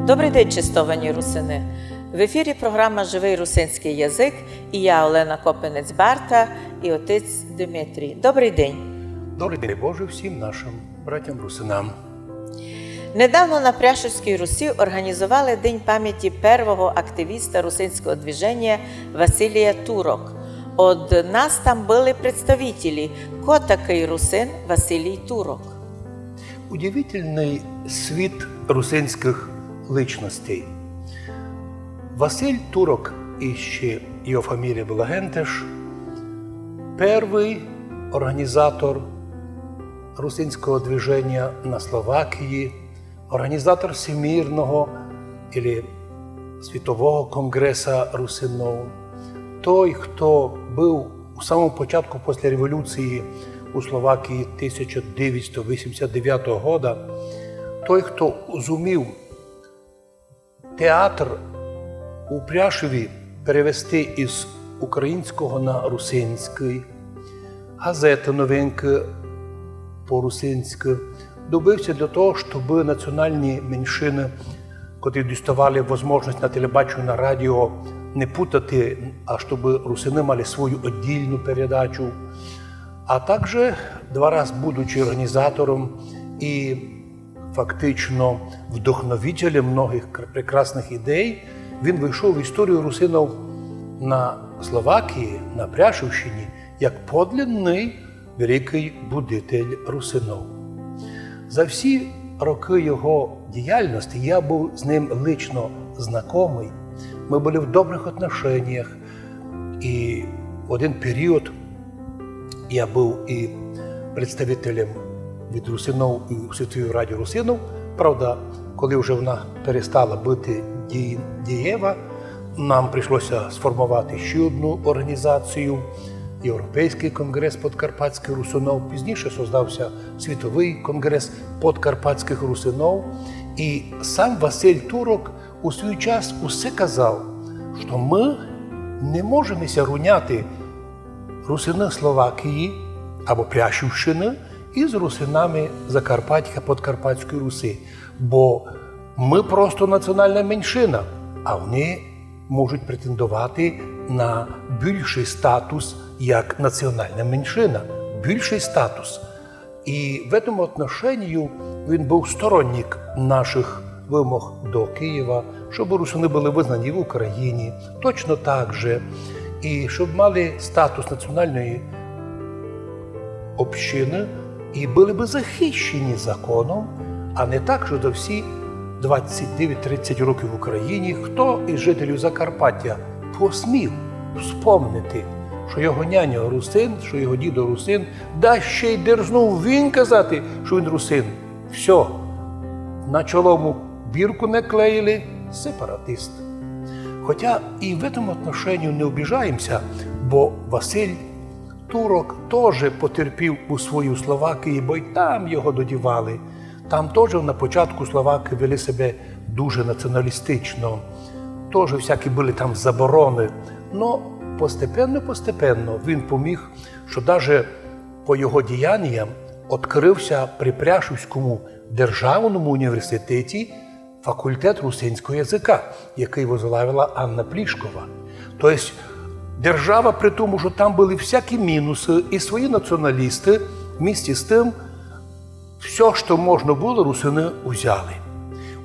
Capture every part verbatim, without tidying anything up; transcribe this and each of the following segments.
Добрый день, честовані русины! В ефірі програма «Живый русинськый язык» і я, Олена Копинець-Барта, і отець Димитрій. Добрый день! Добрый день Божий всім нашим братям русинам! Недавно на Пряшівській Русі орґанізовали День памяти первого активіста русинського движеня Василія Турок. Од нас там были представителі. Ко такый русин Василій Турок? Удивительный світ русинськых личностей. Василь Турок, іщи його фамілія была Гентеш, первый орґанізатор русинського движеня на Словакії, орґанізатор Всемірного или Світового конґреса русинов, той, хто быв у самому початку після революції у Словакії тисяча девятсот вісімдесят девятого года, той, хто зумів театр у Пряшові перевести із українського на русинськый, газеты, новинкы по-русинськы, добився для того, щоб національні меншины, котрі діставали возможность на телебаченню, на радіо, не путати, а щоб русины мали свою оддільну передачу. А также два раз будучи орґанізатором і фактично вдохновителем многых кр-, прекрасных ідей, він войшов в історію русинов на Словакії, на Пряшівщині, як подлинный великый будитель русинов. За всі рокы його діяльности я быв з ним лично знакомый. Мы были в добрых отношеніях. І в один період я быв і представителем від русинов і у Світовій раді русинов. Правда, коли вже вона перестала быти дій-, дієва, нам прийшлося сформовати ще одну орґанізацію, Європейськый конґрес подкарпатськых русинов. Пізніше создався Світовый конґрес подкарпатськых русинов. І сам Василь Турок у свій час усе казав, што мы не можеме ся руняти русины Словакії або Пряшівщины із русинами Закарпаття, Подкарпатської Руси, бо мы просто національна меншина, а вони можуть претендовати на більшый статус як національна меншина, більшый статус. І в этом отношении він быв сторонник нашых вымог до Києва, щоб русины были визнані в Україні, точно так же, і щоб мали статус національної общины і были бы захищені законом, а не так, що за всі двадцять девять-тридцять років в Україні хто із жителів Закарпаття посмів вспомнити, що його няньо русин, що його дідо русин, да ще й дерзнув він казати, що він русин. Всьо, на чоло му бірку наклеїли, сепаратист. Хотя і в этом отношении не обіжаємся, бо Василь Турок тоже потерпів у своїй Словакії, бо й там його додівали. Там тоже на початку словакы вели себе дуже націоналістично. Тоже всякі были там забороны. Но постепенно, постепенно він поміг, што даже по його діяніям открыв ся при Пряшівському державному університеті факультет русинського языка, якый возглавила Анна Плішкова. То єсть держава, при тому, што там были всякі мінусы і свої націоналісты, вместе з тым, всьо, што можна было, русины узяли.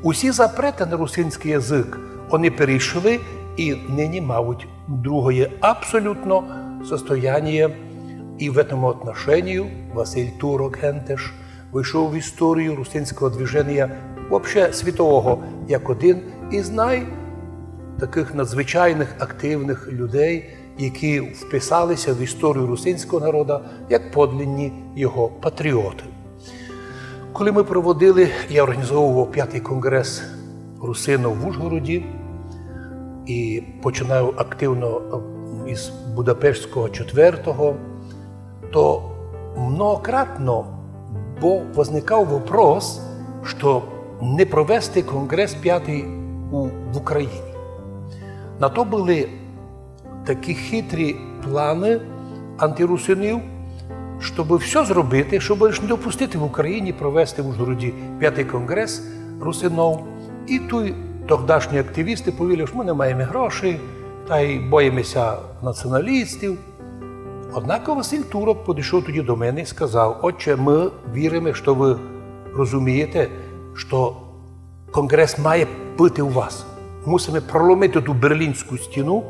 Усі запреты на русинськый язык, они перейшли і нині мають другоє абсолютно состояніє. І в этом отношении Василь Турок Гентеш войшов в історію русинського движеня вообще світового, як один із най-, такых надзвичайных активных людей, які вписали ся в історію русинського народа як подлинні його патріоты. Коли мы проводили, я орґанізовував пятый конґрес русинов в Ужгороді і починав активно, е, із Будапештського четвертого, то многократно бо возникав вопрос, што не провести конґрес пятый у, в Україні. На то были такі хитрі планы антирусинів, щоб всьо зробити, щоб лиш не допустити в Україні провести в Ужгороді пятый конґрес русинов. І туй тогдашні активісты повіли, што мы не маєме грошей, тай боїме ся націоналістів. Однако Василь Турок подійшов тоді до мене і сказав: «Отче, мы віриме, што вы розумієте, што конґрес має быти у вас. Мусиме проломити ту Берлінську стіну,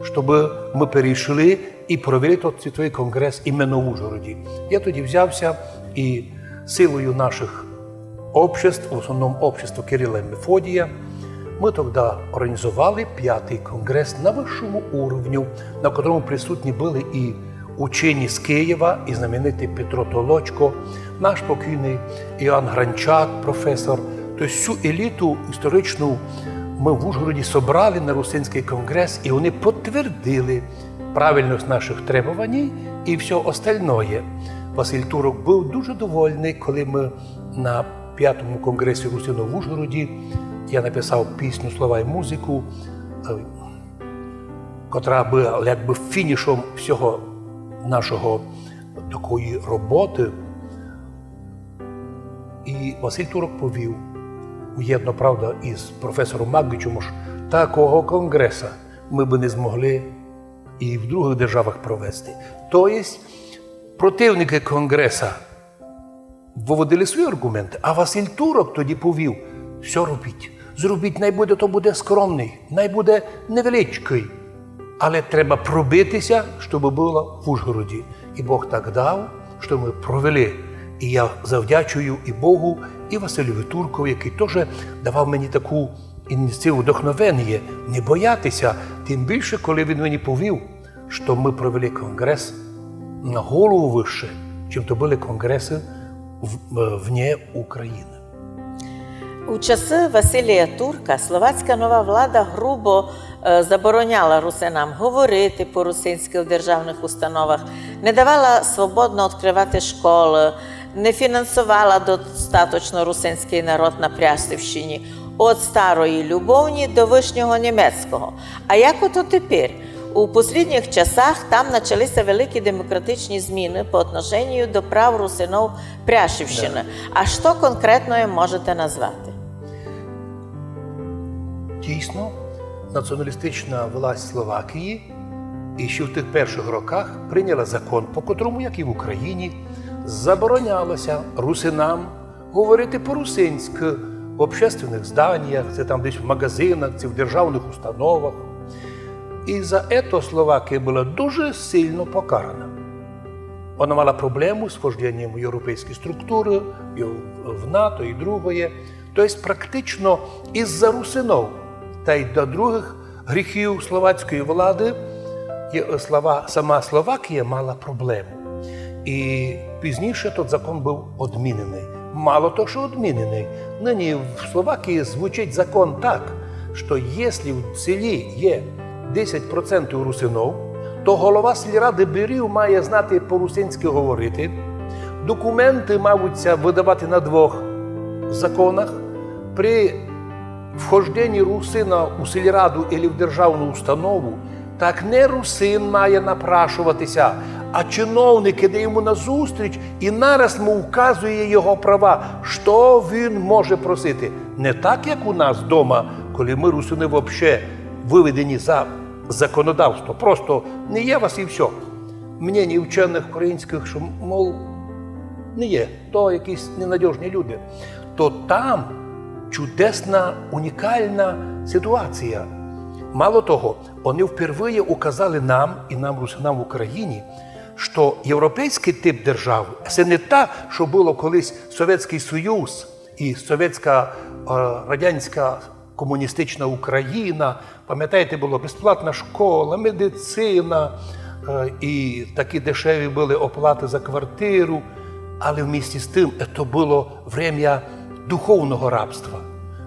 щоб мы перейшли і провели тот світовый конґрес іменно в Ужгороді». Я тоді взяв ся і силою наших обществ, в основному общества Кирила і Мефодія, мы тогда організовали пятый конґрес на высшому уровню, на котрому присутні были і учені з Києва, і знаменитый Петро Толочко, наш покійный Іоанн Гранчак, професор. Тобто всю еліту історичну мы в Ужгороді собрали на Русинськый конґрес, і они підтвердили правильность наших требованій і всьо остальноє. Василь Турок быв дуже довольный, коли мы на пятому конґресі русинов в Ужгороді, я написав пісню, слова і музику, е, котра была якбы фінішом всього нашого такої роботы. І Василь Турок повів, уєдно, правда, із професором Маґлічом, ож такого конґреса мы бы не змогли і в другых державах провести. То єсть, противникы конґреса выводили свої арґументы, а Василь Турок тоді повів: «Всьо робіть. Зробіть, най буде, то буде скромный, най буде невеличкый. Але треба пробити ся, щоб было в Ужгороді». І Бог так дав, што мы провели. І я завдячую і Богу, і Василю Туркові, якый тоже давав мені таку ініціативу, вдохновеніє, не бояти ся, тым більше, коли він мені повів, што мы провели конґрес на голову выше, чим то были конґресы в, е, вне Україны. У часы Василія Турка словацька нова влада грубо, е, забороняла русинам говорити по-русинськы в державных установах, не давала свободно відкрывати школы, не фінансовала достаточно русинськый народ на Пряшівщині, од старої Любовні до вышнього німецького. А як ото тепер? У послідніх часах там начали ся великі демократичні зміны по отношенію до прав русинов Пряшівщины. Да. А што конкретно можете назвати? Дійсно, націоналістична власть Словакії іщи в тых першых роках прийняла закон, по котрому, як і в Україні, забороняло ся русинам говорити по-русинськы в общественных зданіях, ци там десь в магазинах, ци в державных установах. І за ето Словакія была дуже сильно покарана. Она мала проблему з вхожденням в європейські структуры, і в, в НАТО і другоє. То єсть практично із-за русинов тай до другых гріхів словацької влады є, слова-, сама Словакія мала проблему. І пізніше тот закон быв одміненый. Мало того, што одміненый, нині в Словакії звучить закон так, што якщо в селі є десять процентів русинов, то голова сільрады берів має знати по-русинськы говорити, документы мавуть ся выдавати на двох законах. При вхожденні русина у сільраду или в державну установу, так не русин має напрашовати ся, а чиновник іде йому назустріч і нараз му вказує його права, што він може просити. Не так, як у нас дома, коли мы, русины, вообще выведені за законодавство. Просто не є вас і всьо. Мнення вченых українськых, што, мол, не є. То якісь ненадіжні люди. То там чудесна, унікална ситуація. Мало того, они впервые указали нам і нам, русинам в Україні, што європейськый тип державы, се не та, што было колись Совєтськый Союз і совєтська, е, радянська комуністична Україна. Памятаєте, была безплатна школа, медицина, е, і такі дешеві были оплаты за квартиру. Але вместе з тым, то было время духовного рабства.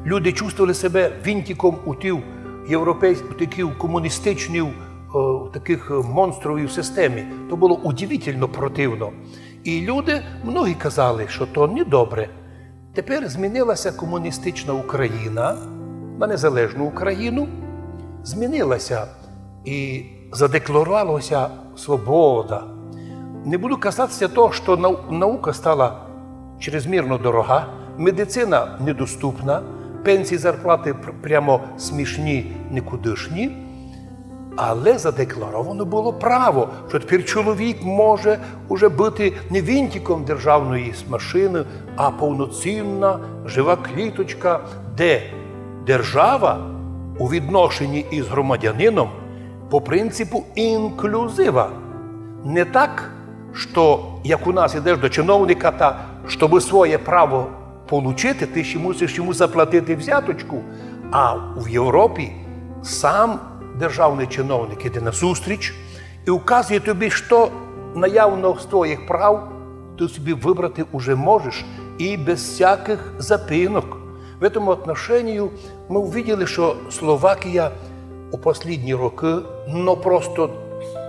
Люди чувствовали себе винтиком у тій європейсь-, у такій комуністичній, е, у такых, е, монстровій системі. То было удивительно противно. І люди, многі казали, што то недобре. Тепер змінила ся комуністична Україна на незалежну Україну. Змінила ся і задекларовала ся свобода. Не буду касати ся того, што нау-, наука стала чрезмірно дорога, медицина недоступна, Пенсії, зарплаты пр-, прямо смішні, никудишні. Але задекларовано было право, што тепер чоловік може уже быти не вінтиком державної машины, а повноцінна жива кліточка, де держава у відношенні із громадянином по принципу інклюзива. Не так, што як у нас ідеш до чиновника, та щоб своє право получити, ты ще мусиш йому заплатити взяточку. А в Європі сам державный чиновник іде назустріч і указує тобі, што наявно з твоїх прав, ты собі выбрати уже можеш і без всякых запинок. В этом отношении мы увидели, што Словакія у послідні рокы, но просто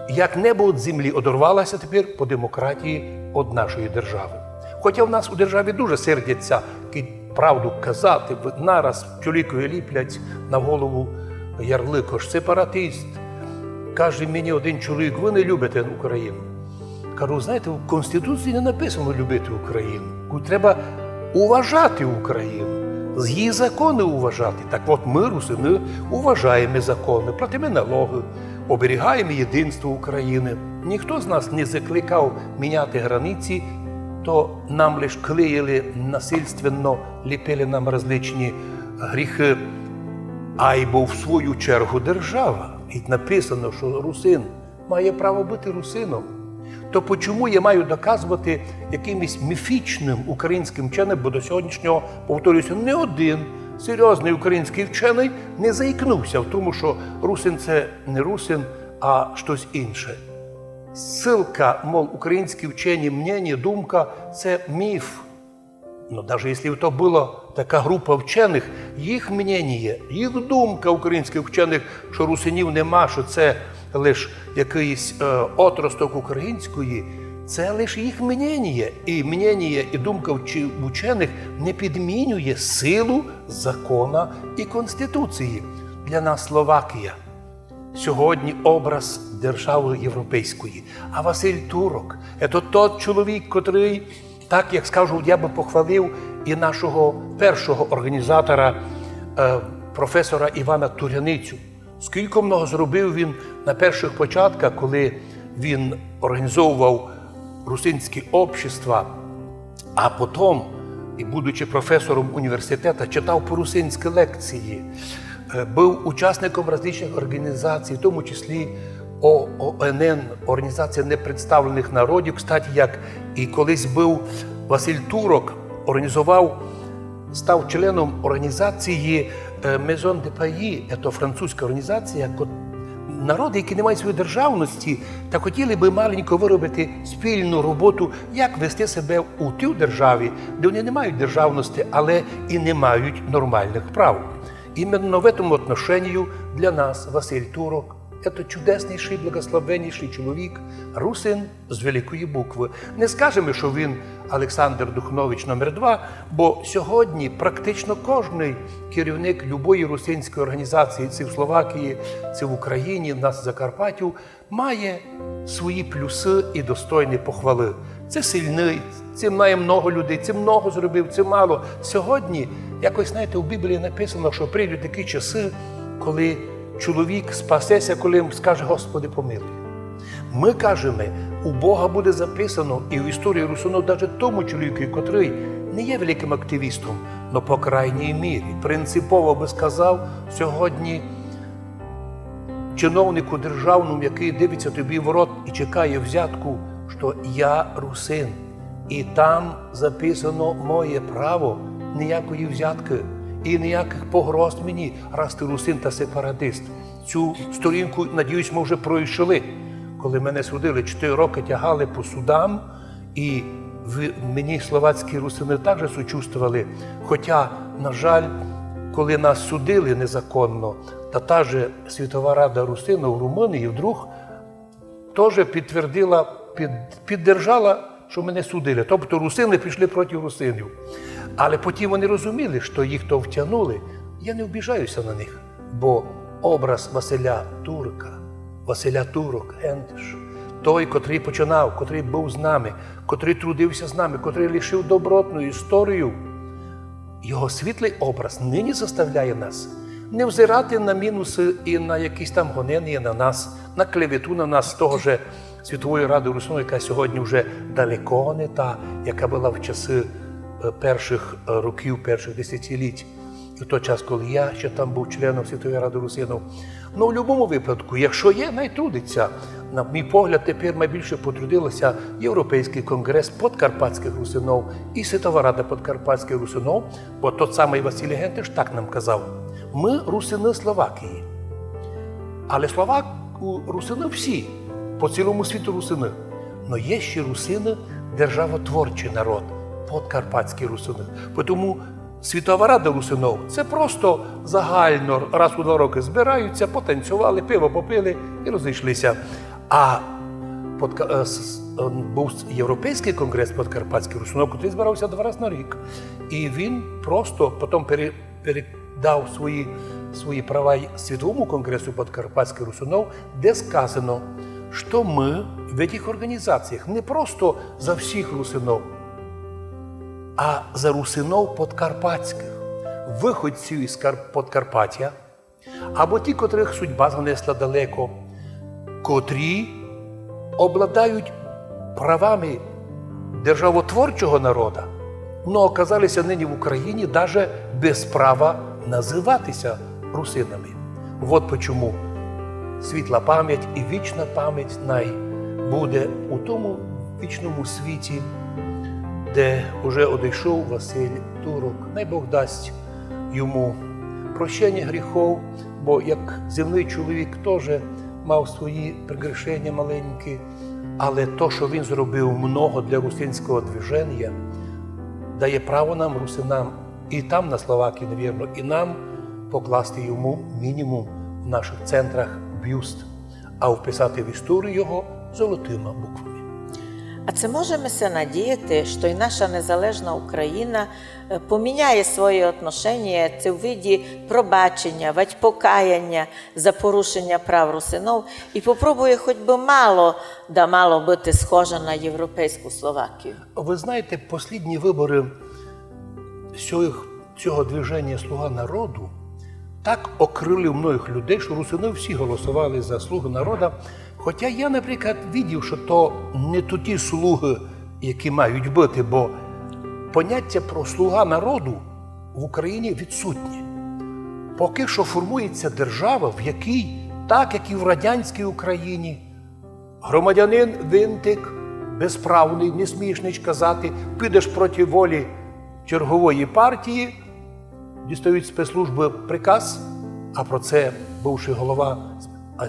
як небо од землі одорвалася тепер по демократії од нашої державы. Хоча в нас у державі дуже сердяться, кидь правду казати, в-, нараз чоловікові ліплять на голову ярлик, ож сепаратист. Каже мені один чоловік: «Вы не любите Україну». Кажу: «Знаєте, в Конституції не написано любити Україну. Кажу, треба уважати Україну, з її законы уважати». Так от мы, русины, уважаєме законы, платиме налогы, оберігаєме єдинство Україны. Ніхто з нас не закликав міняти границі, то нам лиш клеїли насильственно, ліпили нам различні гріхы. Айбо в свою чергу держава, і написано, што русин має право быти русином. То почому я маю доказовати якимось міфічным українськым вченым, бо до сьогоднішнього, повторюся, ні один серйозный українськый вченый не заікнувся в тому, што русин — це не русин, а штось інше. Ссылка, мол, українські вчені, мнєнє, думка — це міф. Но даже якщо б то была така група вченых, їх мнєнє, їх думка українськых вченых, што русинів нема, што це лиш якыйсь, е, отросток української, це лиш їх мнєнє. І мнєнє, і думка вчи-, вченых не підмінює силу закона і Конституції. Для нас Словакія сьогодні образ державы європейської. А Василь Турок — це тот чоловік, котрый, так як скажу, я бы похвалив і нашого першого організатора, е, професора Івана Туряницю. Скілько много зробив він на першых початках, коли він організовував русинські общества, а потом, і будучи професором університета, читав по-русинськи лекції, е, быв учасником различных організацій, в тому числі О О Н Н, Організація непредставленых народів. Кстати, як і колись быв Василь Турок, організовав, став членом організації, е, Maison des Pays, це французька організація, ко-, народы, які не мають своєї державности, та хотіли бы маленько выробити спільну роботу, як вести себе у тій державі, де вони не мають державности, але і не мають нормальных прав. Іменно в этом отношению для нас Василь Турок — це чудеснішый, благословеннішый чоловік, русин з великої буквы. Не скажеме, што він Олександр Духнович номер два, бо сьогодні практично кожный керівник любої русинської організації, ци в Словакії, ци в Україні, в нас в Закарпаттю, має свої плюсы і достойный похвалы. Ци сильный, ци має много людей, ци много зробив, ци мало. Сьогодні, якось, знаєте, у Біблії написано, што прийдуть такі часы, коли чоловік спасеся, коли скаже: «Господи, помилуй». Мы кажеме, у Бога буде записано і в історії русинов, даже тому чоловікові, котрый не є великым активістом, но, по крайній мірі, принципово бы сказав сьогодні чиновнику державному, якый дивиться тобі в рот і чекає взятку, што я русин. І там записано моє право, ніякої взяткы і ніякых погроз мені, раз ты русин та сепаратист. Цю сторінку, надіюсь, мы вже пройшли. Коли мене судили, чотири рокы тягали по судам, і в-, мені словацькі русины также сочувствовали. Хоча, на жаль, коли нас судили незаконно, та та же Світова рада русинов в Румунії вдруг тоже підтвердила, під-, піддержала, што мене судили. Тобто русины пішли проти русинів. Але потім вони розуміли, што їх то втягнули. Я не обіжаюся на них, бо образ Василя Турка, Василя Турок, гентеш, той, котрый починав, котрый быв з нами, котрый трудився з нами, котрый лишив добротну історію, його світлый образ нині заставляє нас не взирати на мінусы і на якісь там гоненія на нас, на клевету на нас з того же Світової рады русинов, яка сьогодні вже далеко не та, яка была в часы е, першых е, років, першых десятиліть. І в той час, коли я ще там быв членом Світової рады русинов. Ну, в любому выпадку, якщо є, най трудиться. На мій погляд, тепер найбільше потрудилося Європейськый конґрес подкарпатськых русинов і Світова рада подкарпатськых русинов, бо тот самый Василь Гентеш так нам казав: мы русины Словакії. Але Словак, у- русины всі, по цілому світу русины. Но є ще русины, державотворчый народ, подкарпатські русины. Потому Світова рада русинов — це просто загально, раз у два рокы збираються, потанцювали, пиво попили і розійшлися. А подка- е, с- с- е, быв Європейськый конґрес подкарпатськых русинов, який збирався два рази на рік. І він просто потім пере- передав свої, свої права й Світовому конґресу подкарпатськых русинов, де сказано, што мы в этих організаціях не просто за всіх русинов, а за русинов подкарпатськых, выходців із Кар- Подкарпатя, або ті, котрых судьба занесла далеко, котрі обладають правами державотворчого народа, но оказалися нині в Україні даже без права называтися русинами. Вот почому світла память і вічна память най буде у тому вічному світі, де уже одійшов Василь Турок. Най Бог дасть йому прощення гріхов, бо як земный чоловік тоже мав свої прегрішення маленькі, але то, што він зробив много для русинського движення, дає право нам, русинам, і там на Словакії, навірно, і нам покласти йому мінімум в наших центрах бюст, а вписати в історію його золотыма буквами. А ци можеме ся надіяти, што й наша незалежна Україна е, поміняє своє отношеніє ци в виді пробаченя, вадь покаяня за порушеня прав русинов і попробує хоть бы мало да мало быти схожа на європейську Словакію? Ви знаєте, послідні выборы сього, сього движення «Слуга народу» так окрылив многых людей, што русины всі голосовали за «Слугу народа». Хотя я, наприклад, видів, што то не тоті слугы, які мають быти, бо поняття про «слуга народу» в Україні відсутнє. Поки што формується держава, в якій, так як і в радянській Україні, громадянин винтик, безправный, не смієш нич казати, підеш проти волі чергової партії, дістають спецслужбы приказ, а про це бывшый голова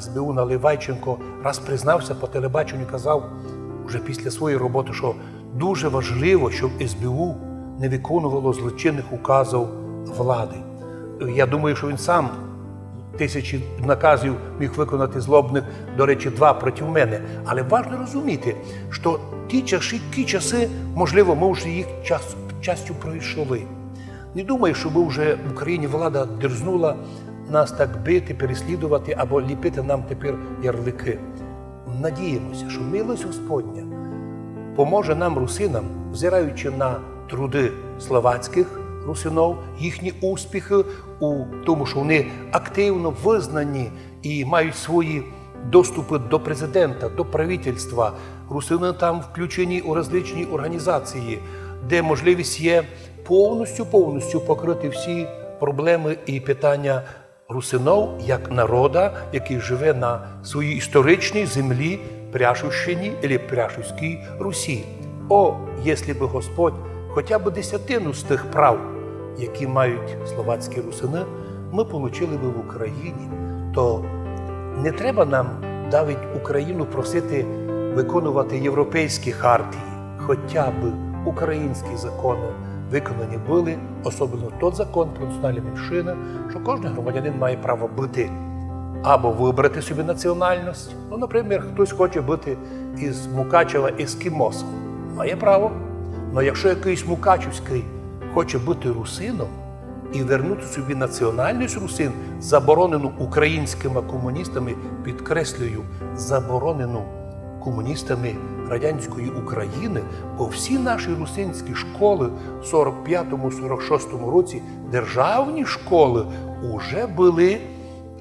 СБУ Наливайченко раз признався по телебаченню, казав уже після своєї роботы, што дуже важливо, щоб СБУ не виконувало злочинных указів влади. Я думаю, што він сам тисячі наказів міг виконати злобных, до речі, два проти мене. Але важно розуміти, што ті часы, ті часы, можливо, мы вже їх час, частю пройшли. Не думаю, што бы вже в Україні влада дерзнула нас так бити, переслідувати або ліпити нам тепер ярликы. Надіємося, што милость Господня поможе нам, русинам, взираючи на труды словацькых русинов, їхні успіхы у тому, што вони активно визнані і мають свої доступы до президента, до правительства. Русины там включені у различні організації, де можливість є повністю, повністю покрити всі проблемы і питання русинов як народа, який живе на своїй історичній землі Пряшівщині або Пряшівській Русі. О, якщо бы Господь хотя бы десятину з тых прав, які мають словацькі русины, мы получили бы в Україні, то не треба нам навіть Україну просити виконувати європейські хартії, хотя бы українські законы виконані были, особливо тот закон про національні меншины, што кожен громадянин має право быти або выбрати собі національность. Ну, наприклад, хтось хоче быти із Мукачева ескімосом, має право. Но якщо якыйсь мукачівськый хоче быти русином і вернути собі національность русин, заборонену українськыма комуністами, підкреслюю, заборонену комуністами радянської України, бо всі наші русинські школи в сорок пятому, сорок шостому році, державні школи, уже були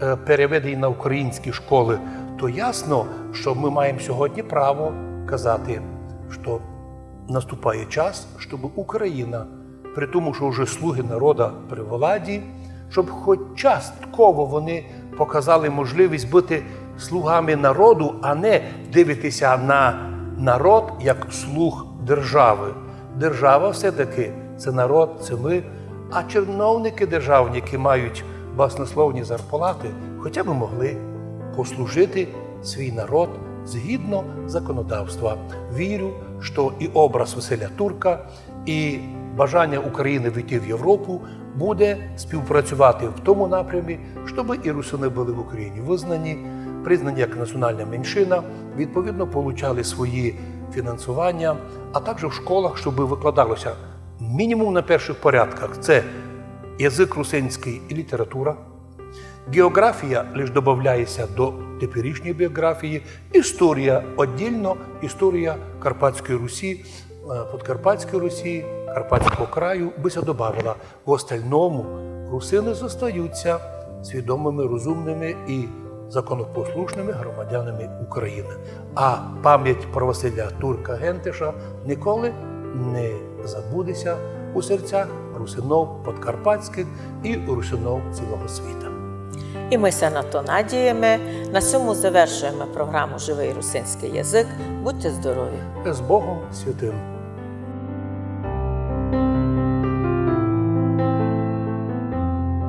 е, переведені на українські школи, то ясно, що ми маємо сьогодні право казати, що наступає час, щоб Україна, при тому, що вже слуги народа при владі, щоб хоч частково вони показали можливість бути слугами народу, а не дивитися на народ як слуг держави. Держава все-таки це народ, це ми. А чиновники державні, які мають баснословні зарплати, хоча б могли послужити свій народ згідно законодавства. Вірю, що і образ Василя Турка, і бажання України війти в Європу буде співпрацювати в тому напрямі, щоб і русини були в Україні визнані, признані як національна меншина, відповідно получали свої фінансування, а також в школах, щоб викладалося мінімум на перших порядках. Це язик русинський і література. Географія лише добавляється до теперішньої біографії. Історія віддільно, історія Карпатської Русі, е, Подкарпатської Русі, Карпатського краю би ся добавила. В остальному русини зостаються свідомими, розумними і законопослушними громадянами України. А пам'ять про Василя Турка Гентеша ніколи не забудеться у серцях русинов подкарпатських і русинов цілого світа. І ми ся на то надієме. На сьому завершуєме програму «Живый русинськый язык». Будьте здорові! З Богом святим!